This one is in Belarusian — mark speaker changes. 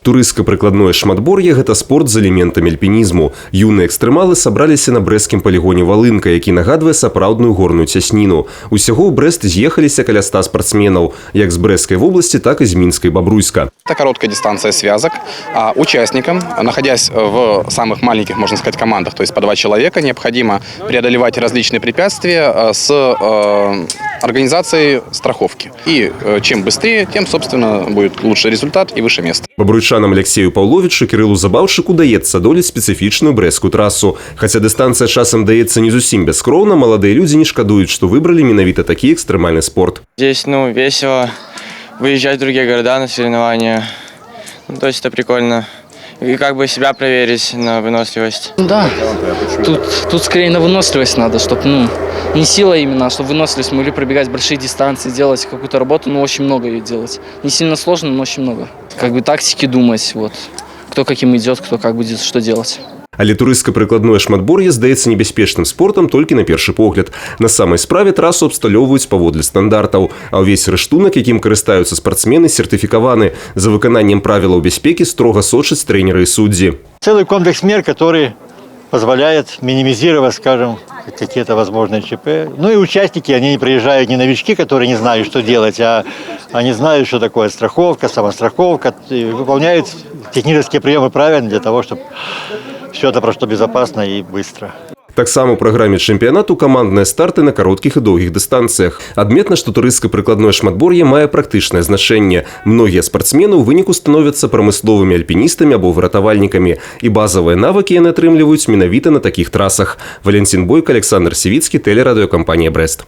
Speaker 1: Турысцка-прыкладное шматбор'е — гэта спорт з элементамі альпінізму. Юныя экстрэмалы сабраліся на брэсцкім палігоне «Валынка», які нагадвае сапраўдную горную цясніну. Усяго ў Брэст з'ехаліся каля 100 спартсменаў, як з Брэсцкай вобласці, так і з Мінска і Бабруйска.
Speaker 2: Это короткая дистанция связок. А участникам, находясь в самых маленьких, можно сказать, командах, то есть по два человека, необходимо преодолевать различные препятствия с организацией страховки. И чем быстрее, тем, собственно, будет лучший результат и выше место.
Speaker 1: Бабруйчанам Аляксею Паўловічу, Кірылу Забаўшчыку даецца адолець спецыфічную брэсцкую трасу. Хаця дыстанцыя часам даецца не зусім бяскроўна, маладыя людзі не шкадуюць, што выбралі менавіта такі экстрэмальны спорт.
Speaker 3: Здесь, ну, весело выезжать в другие города на соревнования. Ну, то есть это прикольно. И как бы себя проверить на выносливость.
Speaker 4: Ну да, тут скорее на выносливость надо, чтобы, ну, не сила именно, а чтобы выносливость, могли пробегать большие дистанции, делать какую-то работу, но очень много ее делать. Не сильно сложно, но очень много. Как бы тактики думать, вот, кто каким идет, кто как будет что делать.
Speaker 1: Але турысцка-прыкладное шматбор'е здаецца небяспечным спортам толькі на першы погляд. На самай справе трасу абсталёўваюць паводле стандартаў, а ўвесь рыштунак, якім карыстаюцца спартсмены, сертыфікаваны. За выкананнем правілаў бяспекі строга сочаць трэнеры і суддзі.
Speaker 5: Целый комплекс мер, который позволяет минимизировать, скажем, какие-то возможные ЧП. Ну и участники, они не приезжают, не новички, которые не знают, что делать, а они знают, что такое страховка, самостраховка, и выполняют технические приемы правильно для того, чтобы все это прошло безопасно и быстро.
Speaker 1: Таксама ў праграме чэмпіянату камандныя старты на кароткіх і доўгіх дыстанцыях. Адметна, што турысцка-прыкладное шматбор'е мае практычнае значэнне. Многія спартсмены ў выніку становяцца прамысловымі альпіністамі або выратавальнікамі. І базавыя навыкі яны атрымліваюць менавіта на такіх трасах. Валянцін Бойка, Аляксандр Сівіцкі, тэлерадыёкампанія «Брэст».